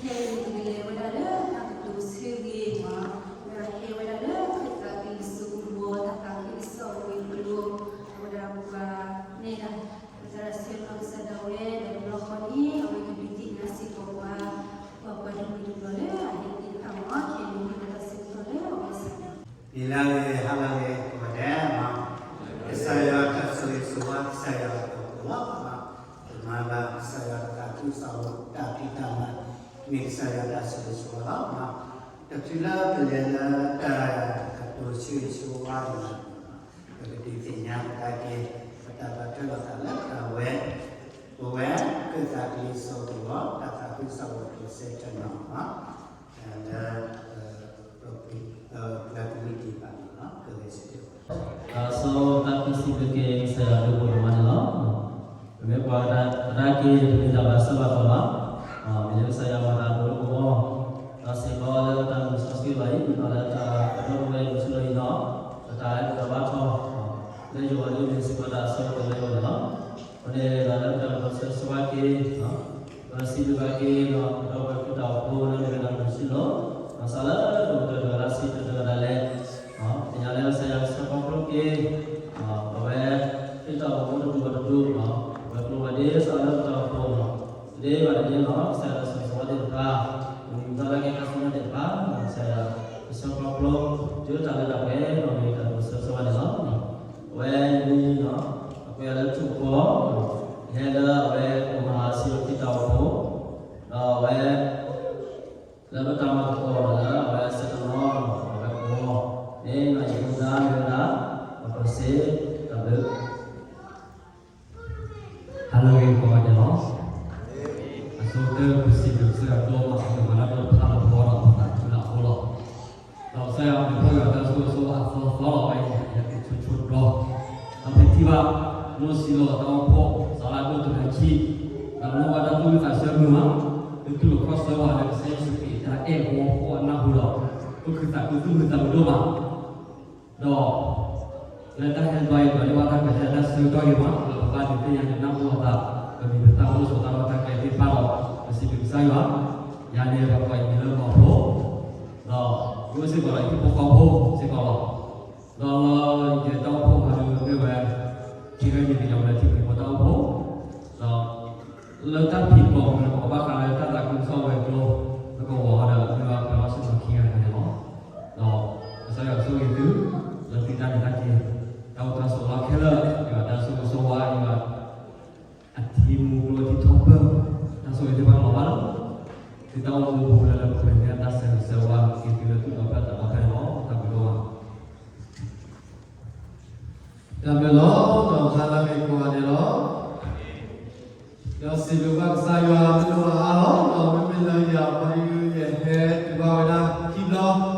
ဟဲကလဲၤဝဲဒၣ်လၢတၢ်ကတိၤဆၢဂ့ၤမး, ဝဲဒၣ်ဟဲဝဲဒၣ်လၢခၢၣ်သးကလံၤစိးကဝီၤ တၢ်သးခုကစီၣ်ဝဲၤကျိၤ, အဝဲဒၣ်ပှၤန့ၣ်ဒၣ် ပသရၣ်ဆၢကတီၢ်ကစၢ်ဒၣ်ဝဲ ဒီးတဘျီဃီန့ၣ် အဝဲကဒုးသ့ၣ်ညါစ့ၢ်ကီးပှၤ ပှၤကွၢ်တမုာ်တဘျီလၢအဟဲသ့ၣ်တဖၣ်မး ခဲအံၤန့ၣ်မ့ၢ်တၢ်စံးထီၣ်လၢအဝဲစံး နံၤလၢဂ့ၤ ဟါလၢဂ့ၤ ကိးဂၤဒဲး, ကစၢ်ယွၤတၢ်ဆိၣ်ဂ့ၤဆိၣ်ဝါ ကစၢ်ယွၤအဘျုးအဖှိၣ်လီၤ. ပမၤဘၣ်ကစၢ်ယွၤတၢ်သးခုကစီၣ် တၢ်ဖံးတၢ်မၤ မ့ၢ်ကစၢ်ယွၤတၢ်ဆိၣ်ဂ့ၤဆိၣ်ဝါလီၤ. တချုးလၢပလဲၤလၢတၢ်ကတိၤဆိၣ်ဂ့ၤဆိၣ်ဝါန့ၣ် ပကဒုးသ့ၣ်ညါပသးက့ၤ ပတၢ်ဘၣ်ထွဲလိာ်သးလၢတၢ်ဝဲ ပဝဲ ခၢၣ်သးကလံၤစိးကဝီၤ တၢ်သးခုကစီၣ်ဝဲၤကျိၤစဲးထၢၣ်နီၤ လၢ ပကဒုးတံၢ်ဘၣ်န့ၣ် ကဂဲၤဆၢထၢၣ် တၢ်ဆိၣ်တၢ်ခံစံးဘျုးက့ၤကစၢ်ယွၤဒိၣ်ဖိလၢမၤန့ၣ်လီၤ. ပမ့ၢ်ပှၤသရၣ်က့ၤ ပမ့ၢ်တၢ်ဘၣ်ဆၢဘၣ်တီၤလီၤ. မ့ၢ်လၢကစၢ်ယွၤမၤတၢ်ဒိၣ်ကဝီၤ ဒီးစ့ၢ်ကီးလၢတၢ်မုၢ်စီဆှံဘၣ်အံၤ ဒီးလၢတၢ်ကတိၤဝဲမုၢ်ဆ့ၣ်လီၤအံၤနီၤ ပတၢ်အဲၣ်ဒိးဘၣ်ထီၣ် လၢယွၤဒိၣ်န့ၣ် စ့ၢ်ကီးတၢ်ဆၢကတီၢ်လၢယွၤန့ၣ်လီၤ. အဃိန့ၣ် ဒီးလၢပတၢ်ကတိၤဆၢဂ့ၤဆိၣ်ဝါက့ၤ ပစံးဘျုးဘၣ်က့ၤဒီး ပဒီပုၢ်ဝဲၢ်ခရံာ်ဖိလၢမ့ၢ်ဝဲဒၣ်မုၢ်ဆ့ၣ်လီၤ. ဒီးစးလၢပကတၢၢ်တဂၤလၢဆံတၢ်တဂၤဒၣ်လဲာ် သ့ၣ်ညါလၢကစၢ်ယွၤကဆှၢခီဖျိက့ၤ ပဝဲ ခရံာ်ဖိတဒူၣ်ဘၣ်တဒူၣ် ပဝဲကျိၤဝဲဒၣ်စးလၢပတၢ်အိၣ်ဖှိၣ်လီၤ. တဒ်ဘၣ်တဒ်လီၤ ကစၢ်ယွၤကဆှၢဆိၣ်ဝါသ့ၣ်တဖၣ် မ့ၢ်မုၢ်တၢ်လၢကဲတၢ်စူညါသ့ၣ်တဖၣ် ကစၢ်ယွၤကဆှၢခီဖျိ တုၤတၢ်လၢတၢ်ပှဲၤဒီးမ့ၢ်တၢ်ကတိၤဆၢဂ့ၤဆိၣ်ဝါန့ၣ်လီၤ. အဝဲန့ၣ် အကွဲးလၢထူၣ်ကီၢ် ဟဲလၢအဝဲကမၤစံးလီၤခံတၢ်အိၣ်ဖှိၣ် ဒီးအဝဲ လၢပတၢ်မၤသကိးလၢအဝဲဆဲးတနီၤ အဝဲကဝီၤန့ၣ် ယဟံးဒါမ့ၢ်ဝဲဒၣ် ပစ့တၢ်ဘျုး ဟါလၢအဂ့ၤကိးဂၤဒဲးလီၤ. အဆိကတၢၢ်ပစံးဘျုးကစၢ်ယွၤဒိၣ်မး အဒိၣ်မးလၢဒိၣ်တဖၣ်လၢပဂီၢ်ဒီးပသးခုလၢအဃိလီၤ. ဒီးကစၢ်ယွၤအဘျုးအဖှိၣ်ယွၤတၢ်ဆိၣ်ဂ့ၤဆိၣ်ဝါအသီသီလီၤဝဲအံၤ ယဟဲက့ၤဆိဆိတဘျီ ဒီးဖဲထံၣ်ဘၣ် လိၣ်စံးလီၤတၢ်အိၣ်ဖှိၣ် စးလၢအဒိၣ်တုာ်လၢခံ ဒီးလၢဝဲတၢ်သူၣ်ဝံၣ်သးဆၢမုာ်မး သုတူၢ်လိာ်ခီၣ်ဆၢဝဲလၢကစၢ်ယ့ၣ်ၡူးခရံာ်တၢ်အဲၣ်အဃိအနၢ်ဟူဒီး ပဃုသးခုသူၣ်မုာ်သးမုာ်ဒိၣ်မး ဒီး လၢတၢ်ဟဲတဘျီအံၤ ပှၤဒိးဘၣ်တၢ်ခွဲးတၢ်ယာ်တၢ်ဆၢကတီၢ်ဂ့ၤမး လၢပဘၣ်ဒုးသ့ၣ်ညါဒုးနၢ်ဟူလိာ်သး ပမံၤပသၣ်အိၣ်ဆိးတၢ်လီၢ်တၢ်ကျဲသ့ၣ်တဖၣ်ဒီး ပစံးဘျုးကစၢ်ယွၤ ယၤန့ၣ်ပှၤကိးအမံၤလၢမီၤဖိ ဒီး ယအိၣ်စ့ၢ်ကီးဒီးဟံၣ်ဖိဃီဖိစ့ၢ်ကီးလီၤ. ဒီးလၢယတၢ်အိၣ်ဖှိၣ်မၤဒုးမ့ၢ်ဝဲ ခံဂၤန့ၣ်ပယီၤဝဲလၢထံၣ်ဖံးဖိတၢ်အိၣ်ဖှိၣ် ဒီး လၢတၢ်ဖံးကိာ်မၤကိာ်ဘၣ်ဃးလၢတၢ်သးခုကစီၣ်ဝဲၤကျိၤ လၢကဝီၤဒီးမ့ၢ်ဝဲပှၤလီၢ်ဆ့ၣ်နီၤခံဂၤန့ၣ်လီၤ. ဒီးကစၢ်ယွၤဆိၣ်ဂ့ၤသု လၢသုတၢ်လဲၤတၢ်က့ၤ တၢ်အိၣ်တၢ်ဆိးလီၢ်ခဲလၢာ် ယွၤတၢ်ဆိၣ်ဂ့ၤဆိၣ်ဝါ ယွၤ အထံမူကျိထံထီၣ်ပၢၢ် တၢ်ဆိၣ်ဂ့ၤသ့ၣ်တဖၣ်လီၤဘၣ်လၢ သုတၢ်အိၣ်မူပူၤလၢလၢပှဲၤပှဲၤန့ၣ် တၢ်ဆၢဂ့ၤဆၢဝါက့ၤသုလၢသူၣ်ဒီဖျၢၣ်သးဒီဖျၢၣ်န့ၣ်လီၤ. တၢ်ဘျုးလီၤ. တၢ်ဘျုးလီၤ ဒီးဟါလၢအဂ့ၤကိးဂၤဒဲးလီၤ. ဒီးစံးဘျုးဘၣ်ကစၢ်ယွၤတဒိၣ်အါအါလီၤ. ဒီးမ့မ့ၢ်လၢယၤခီဒုး ယဟဲတုၤဘၣ်ဝဲဒၣ်ခံဘျီ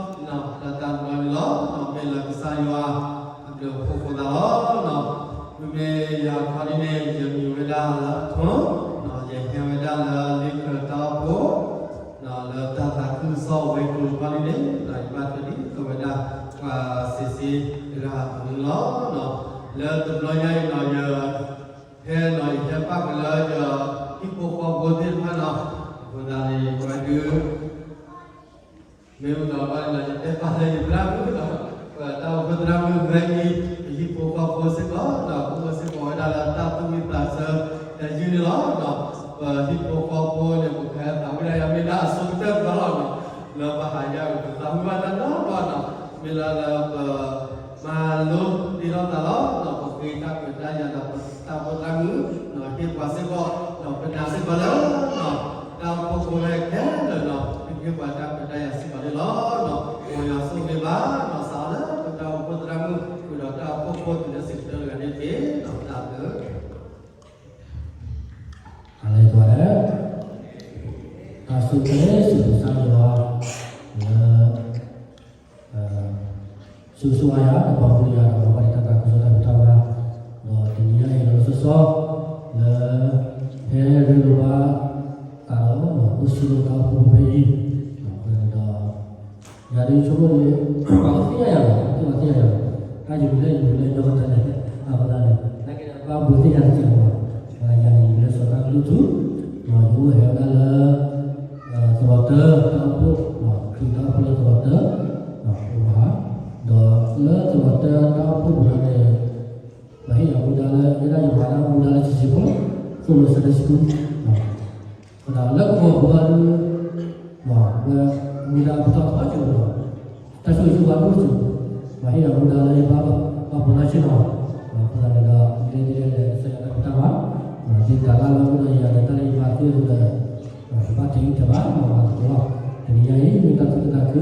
ဒီးတၢ်တဘျီန့ၣ်လီၤ. ဒီးမ့ၢ်လၢကစၢ်ယွၤအဘျုးအဖှိၣ်အဃိသတးလီၤ. မ့မ့ၢ်ယၤခီဒုးန့ၣ် ယမံၤဝဲဒၣ်လၢအထွန်း ဒီးယဟဲဝဲဒၣ်လၢလ့ခၢၣ်တၢ်အိၣ်ဖှိၣ် ဒီးလၢတၢ်သးခုကစီၣ်ဝဲၤကျိၤခီဒုးန့ၣ် ဒီးယဘၣ်ထွဲဒ်သိးဝဲဒၣ် ပှၤစံးစ့တဂၤအသိးန့ၣ်လီၤ. လၢတဘျီညါအံၤဒီးယ ဟဲဒီးယဟဲပာ်ကလၢယဟံၣ်ဖိဃီဖိသ့ၣ်တဖၣ်နီၤ, အဃိသတးန့ၣ် ပှၤဒုး မ့ၢ်မုၢ်ဒီးဘၣ်ဒီး ယတဲပာ်လၢယသရၣ်မုၣ်ဒီး ပတၢ်အိၣ်ဖှိၣ်သရၣ်မုၣ်ဖဲအံၤ ပဟံၣ်ဖိဃီဖိစ့ၢ်ကီးဒီး ပအိၣ်စ့ၢ်ကီးဝဲဒၣ်လၢတၢ်သူၣ်ဝံၣ်သးဆၢတယုၢ်န့ၣ်လီၤ. ပဟံၣ်ဖိဃီဖိန့ၣ် ပကဟဲသးဝံၣ်ဒၣ်ယၤမ့ၢ်ဒၣ်အဆိကတၢၢ်တဘျီလီၤန့ၣ် လၢပဟးယၤ ပသးဝံၣ်ဘၣ်တၢ်နီတဘျီနီၤ, မ့ၢ်လၢလၢပ မၤလိသ့ၣ်နီၣ်သးလီၤ. ပဃ့တၢ်ခွဲးတၢ်ယာ်ဒီးပတၢ်အိၣ်ဖှိၣ်သရၣ်မုၣ် ဟ့ၣ်ပှၤစ့ၢ်ကီး ဒီးပနာ်စ့ၢ်ကီးလၢ တၢ်အိၣ်ဖှိၣ်ဖိခဲလၢာ်ဒီး ပဟ့ၣ်ပှၤတၢ်ခွဲးတၢ်ယာ်စ့ၢ်ကီးန့ၣ်လီၤ. မ်ယွၤဆိၣ်ဂ့ၤဘၣ် စးလၢပတၢ်အိၣ်ဖှိၣ်သရၣ်မုၣ် ဃုာ်ဒီးတၢ်အိၣ်ဖှိၣ်ဖိတုၤလၢစံးကတၢၢ်တဂၤန့ၣ်တက့ၢ်. တၢ်ဘျုး ဟါလၢအဂ့ၤကိးဂၤဒဲး, တၢ်ဆိၣ်ဂ့ၤဆိၣ်ဝါလၢ ဆိၣ်ဂ့ၤဆိၣ်ဝါယၤ ဒီးပာ်ဖှိၣ်ယၤဒီး ပှၤဘၣ်တ့တၢ်သးခုကစီၣ်တၢ်ဖံးတၢ်မၤ, ဒီးတနံၤညါအံၤလီၤလီၤဆီဆီ လၢ ဟဲရ့လိာ်ဘၣ်သးဒီး အိၣ်ဆူၣ်လိာ်တၢ်အိၣ်ဖှိၣ်ဖိဖဲအံၤ, ဒီး ယၤဒုးဆိကမိၣ်န့ၣ် ပှၤကသ့ၣ်ညါယၤလီၤ, ပှၤကသ့ၣ်ညါယၤလီၤ, တၢ်ယမ့ၢ်လၢယမ့ၢ်လၢညီကတၢၢ်န့ၣ် အဃိသတးန့ၣ် နာ်က့ဒီး ဘၣ်ဘျုးသ့ၣ်ညါတစဲးဖိဘၣ်, ယၤန့ၣ် ယမ့ၢ်လၢစီၤတၢ်ကလုၢ်ထူ, ဒီးယအိၣ်ဟဲဝဲဒၣ်လၢ သဝီတၢတၢ်အိၣ်ဖှိၣ်, ခရံာ်တၢ်အိၣ်ဖှိၣ်လၢသဝီတၢ, အိၣ်မး, ဒီးလၢသဝီတၢတၢ်အိၣ်ဖှိၣ်ပူၤန့ၣ်, ပဟ့ၣ်ယၤမူဒါလၢ ယဲဒၣ်ယမၤတၢ်မူဒါလၢဆံးဆံးဖိ, သိၣ်လိ Sunday School, အဃိဒီးလၢကဝီၤပူၤဘၣ်ဒီး, ဝဲမူဒါပတီၢ်ထီကၠိၤဒီး, တၢ်ဆိၣ်ဂ့ၤဆိၣ်ဝါဒိၣ်ကၠိၤ, ပဟ့ၣ်ယၤမူဒါလၢယဘၣ်ပာ်ဖှိၣ်နီၢ်ဆ့ၣ်နီၤ, အဃိသတးန့ၣ်ဒီး ဒ်လဲၣ်ဒ်လဲၣ်ဒီး ကစၢ်ယွၤတၢ်ဖံးတၢ်မၤ, ဒ်တၢ်လၢလၢအိၣ်ဒီးယၤဒီး တၢ်လၢယမၤသ့အသိးဒီး,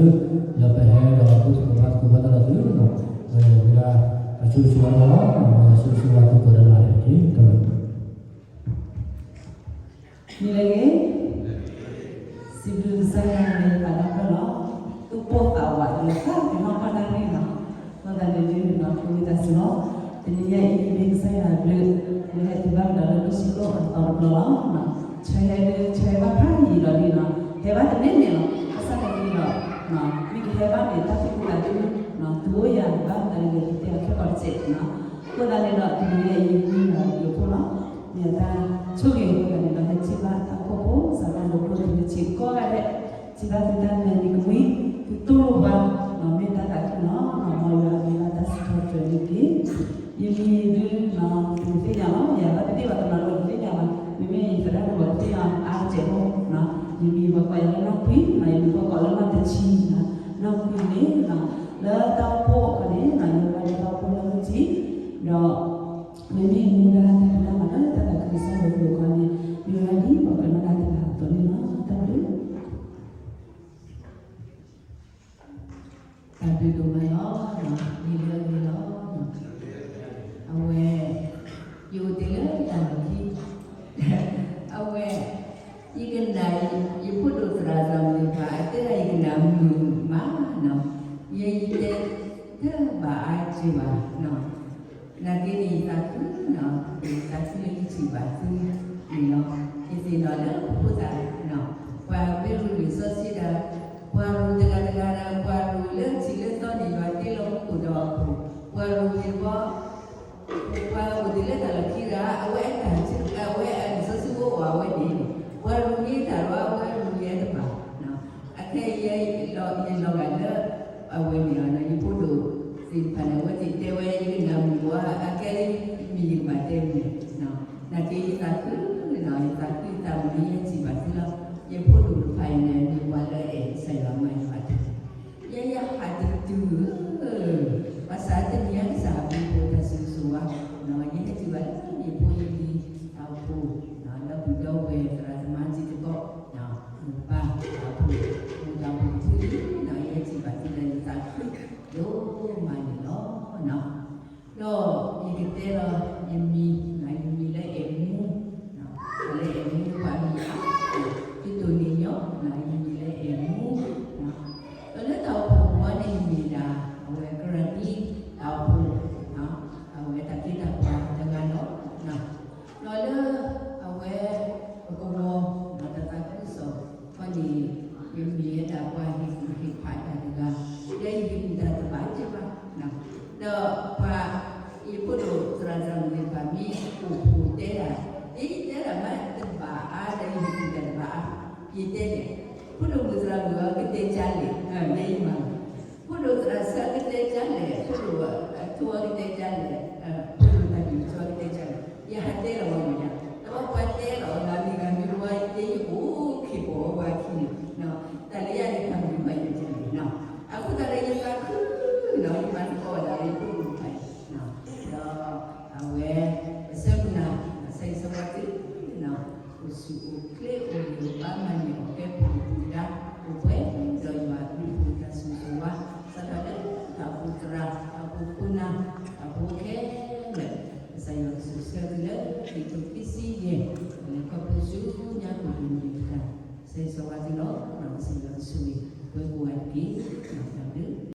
ယဘၣ်တဲအံၤတဲဘၣ် မၤသကိးလီၤ. တနံၤညါအံၤ မ့ၢ်တၢ်သူၣ်ခုသးခု လၢပဟဲဒီးဘူၣ်သကိးဘါသကိးဘၣ်တၢ်လီၤသုး, ဝဲဒၣ် တၢ်ဆိၣ်ဂ့ၤဆိၣ်ဝါလီၤ, ယွၤဆိၣ်ဂ့ၤဆိၣ်ဝါသုကိးဒီးလၢအဂ့ၤတက့ၢ်. မ့ၢ်လၢဂ့ၤ, စံးဘျုးကစၢ်ယွၤလၢသးဒီဖျၢၣ်လီၤ, သူၣ်ပိၢ်သးဝးလၢသးပ့ၤနီၣ်ပှၢ်တၢ်န့ၣ်လီၤ. အဃိသတးန့ၣ်ဒုးန့ၣ်ဒီး ကိးဝံသးစူၤလီၤ. တနံၤညါအံၤ မ့ၢ်ကစၢ်ယွၤအဘျုး လၢဟဲတုၤဘၣ်ကဒီးလၢလီၢ်ဆံးကိၣ်အသီတဘျီလီၤ. ဆၢဟဲဒုးဆၢဟဲဘၣ်ဖးယံာ်ဒီးဒုးန့ၣ်, ဟဲဘၣ်တန့ၢ်န့ၣ်လီၤ. ဘၣ်ဆၣ်သနာ်က့ဒီး မ့ၢ်ကဟဲဘၣ်န့ၣ် တၢ်သူၣ်ခုသးခု သုအိၣ်ယၤဘၣ်သတးန့ၣ်ဒီး ယတဲအီၤခဲကိာ်တစဲးလီၤ. အဃိသတးန့ၣ်ဒီး တနံၤညါအံၤမ့ၢ်ဒီးယဖိလီၤ. မ့ၢ်အတၢ်ဆိၣ်ဂ့ၤအဃိသတးန့ၣ်ဒီး ဟဲထံၣ်ဘၣ်တၢ်အိၣ်ဖှိၣ်ဖိ စးထီၣ်လၢဖိတမ့ၢ်ဆံးကိးဂၤဒဲး, ထံၣ်ဘၣ်သုတၢ်မဲာ်နံၤကမှံ, သုတူၢ်လိာ်ပှၤ, မ့ၢ်တၢ်သးခုလီၤ. မ်ယွၤအမံၤလၢတၢ်စံးထီၣ်ပတြၢၤန့ၣ်တက့ၢ်. ယမံၤဒုး သုသ့ၣ်ညါလီၤ, ယဘၣ်တဘၣ်ပှၤတနီၤဒီးတသ့ၣ်ညါဘၣ်, မ့မ့ၢ်ယသရၣ်ဒိၣ်ပှၤကသ့ၣ်ညါအါတစဲးဖိ, ယမံၤပှၤကိးယၤလၢနီၢ်ခွံ, ယမံၤပှၤကိးလၢနီၢ်တဆံ, နီၢ်ခွံန့ၣ် လၢတၢ်အိၣ်ဖှိၣ်အဃိန့ၣ် ယိၤဘၣ်လၢတၢ်အိၣ်ဖှိၣ်လၢမုၢ်ထံ, ဒီး မ့မ့ၢ်မူဒါတၢ်ဖံးတၢ်မၤလၢတၢ်သးခုကစီၣ်ဝဲၤကျိၤအဂီၢ်န့ၣ် မ့ၢ်ဝဲဒၣ်ဒ်ပှၤကညီတၢ်သ့ၣ်တဖၣ်အသိးန့ၣ်လီၤ. တၢ်ဘျုး တၢ်ဘျုးဒိၣ်မးလီၤ, ဂ့ၤလၢဂ့ၤလီၤ. အဝဲ ယအိၣ်တ့ၢ်လၢတၢ်လီၢ်ခံ, အဝဲ ယကနၣ် ယဖိဒိၣ်သရၣ်သရၣ်မုၣ်တဖၣ် အတဲဒၣ်ယကနၣ်မုာ်မးနီၤ, ယဲယတဲတဘၣ်အါက့ၤဘၣ်နီၤ, နာ်က့န့ၣ် ယသးခုနီၤ, ယသးခုလၢယထံၣ်ဘၣ်သုန့ၣ်လီၤ. ယသ့ၣ်နီၣ်လၢပဖိသၣ်နီၤ, ပှၤမ့ၢ်ရူၢ်လံာ်စီဆှံဒီး ပှၤရူၢ်တဂၤတဂၤဒီး ပှၤရူၢ်လၢထံးလၢသီန့ၣ် ယွၤတ့လီၤမူခိၣ်ဒီးအခိၣ်, ပှၤရူၢ်န့ၣ်ဘီ ပှၤအိၣ်တ့ၢ်လၢတၢ်လီၢ်ခံဂၤ အဝဲအတၢ် အဝဲအလံာ်စီဆှံအိၣ်အီၤအဝဲန့ၣ်, ပှၤရူၢ်န့ၢ်တၢ်လီၤ အဝဲရူၢ်န့ၢ်တဘၣ်, အခဲအံၤ ယလီၤဂာ်လၢ အဝဲန့ၣ် ယဖိဒိၣ်သ့ၣ်တဖၣ်န့ၣ် အဝဲသ့ၣ်တဲဝဲ ယကနၣ်မုာ်ဝဲ အခဲအံၤ မ့ၢ်ယကဘၣ်တဲမုာ်, နာ်က့ယသးခု, ယသးခုယသးမုာ်လၢယထံၣ်ဘၣ်သုလီၤ. ယဖိဒိၣ်တဖၣ်အံၤန့ၣ် မ့ၢ်ပှၤလၢအအဲၣ်ကစၢ်ယွၤမၤယွၤတၢ် ယဲယဟးတတုၤဧၢ, ဘၣ်ဆၣ်တနံၤအံၤကစၢ်အဘျုးအဖှိၣ်တၢ်ဆိၣ်ဂ့ၤဆိၣ်ဝါ, ယဟဲထံၣ်ဘၣ်လၢယဖိယလံၤတၢ်အိၣ်ဖှိၣ်, ဒီပုၢ်ဒီဝဲၢ်သရၣ်သမါထံတကီၢ်, ယပၢ်တၢ်အိၣ်ဖှိၣ်, မုၢ်တၢ်အိၣ်ဖှိၣ်တဖု, ယဟဲထံၣ်ဘၣ်သုဒီးယသးခုဒိၣ်မးန့ၣ်လီၤ. ဒီးယကတဲလီၤယမံၤ, ယမံၤလၢအဲၣ်မူ, လၢအဲၣ်မူပှၤမံၤအါ, သုတိၢ်န့ၣ်ညီ, ယမံၤလၢအဲၣ်မူ, ဒီးလၢတၢ်အိၣ်ဖှိၣ်ပူၤန့ၣ် ယမ့ၢ်ဒၣ် အဝဲကရၢၢ်ဒံတၢ်အိၣ်ဖှိၣ်, အဝဲတၢ်ခ့တၢ်ပှၤတဂၤလီၤ. ဒီးလၢအဝဲ ပကဝီၤ ဒီးတၢ်သးခုကစီၣ်ခီန့ၣ် ယမ့ၢ်ဝဲဒၣ်ပှၤဟ့ၣ်ကူၣ်ဟ့ၣ်ဖးတၢ်တဂၤ, ဒီးယဟ့ၣ်ကူၣ်တၢ်တဘၣ်က့ဘၣ်, ဒီးပှၤ ယဖိဒိၣ်သရၣ်သရၣ်မုၣ်သ့ၣ်တဖၣ် မ့ၢ်အိၣ်ဖှိၣ်တဲဒၣ်, ယတဲဒၣ်မ့ၢ်တဘၣ်အါ ဒီးယဟ့ၣ်ကူၣ်တၢ်တဘၣ်အါ, ယတဲဒၣ်, ဖိဒိၣ်မုၣ်သရၣ်မုၣ်အကတဲကလဲၣ်, ယဲယမၤ ဖိဒိၣ်သရၣ်စၢကတဲကလဲၣ်, ဖိဒိၣ်အထိအကတဲကလဲၣ်, ဖိဒိၣ်တၢ်ဒုးအထိအကတဲကလဲၣ်, ယဟးတဲလီၤဝဲမ့ၢ်ဒၣ်, တဘၣ်ပှၤတဲလီၤ ဂၤမံၤဂၤမံၤဝဲ ယဲယအိၣ်ခ့ၣ်ပိာ်ဝဲခံန့ၣ်, တၢ်လၢယၤန့ၣ် တၢ်မုာ်ဘၣ်ယဲန့ၣ်, အဃိသတးဒီးယသးခုနီၤ ယမၤသကိးဒၣ်လၢယဖိဒိၣ်တဖၣ်အံၤ, ဒီး အဝဲ ပဆၢမုၢ်လၢ် ကစၢ်ယွၤဆိၣ်ဂ့ၤသု အိၣ်ဆူၣ်အိၣ်ချ့အိၣ်ဂ့ၤအိၣ်ဘၣ်မၤန့ၢ်အီၣ်ကဲပူၤဒုၣ်ပူၤဒါ အိၣ်ပှဲၤဒီးယွၤအဘျုးအဖှိၣ်တၢ်ဆိၣ်ဂ့ၤဆိၣ်ဝါ စးထီၣ်လၢတၢ်အိၣ်ဖှိၣ်သရၣ် တၢ်အိၣ်ဖှိၣ်ခိၣ်နၢ် တၢ်အိၣ်ဖှိၣ်ခဲလၢာ် ကစၢ်ယွၤကဆိၣ်ဆၢသုလၢ ခံကထိခံဆံယဲၢ် လၢခီဖျိဆူညါကီၢ်ပူၤန့ၣ်တက့ၢ်. ကစၢ်ယွၤဆိၣ်ဂ့ၤသုလီၤ. ကစၢ်ယွၤကဆိၣ်ဂ့ၤပှၤကိးဂၤတက့ၢ်. တၢ်ဘျုး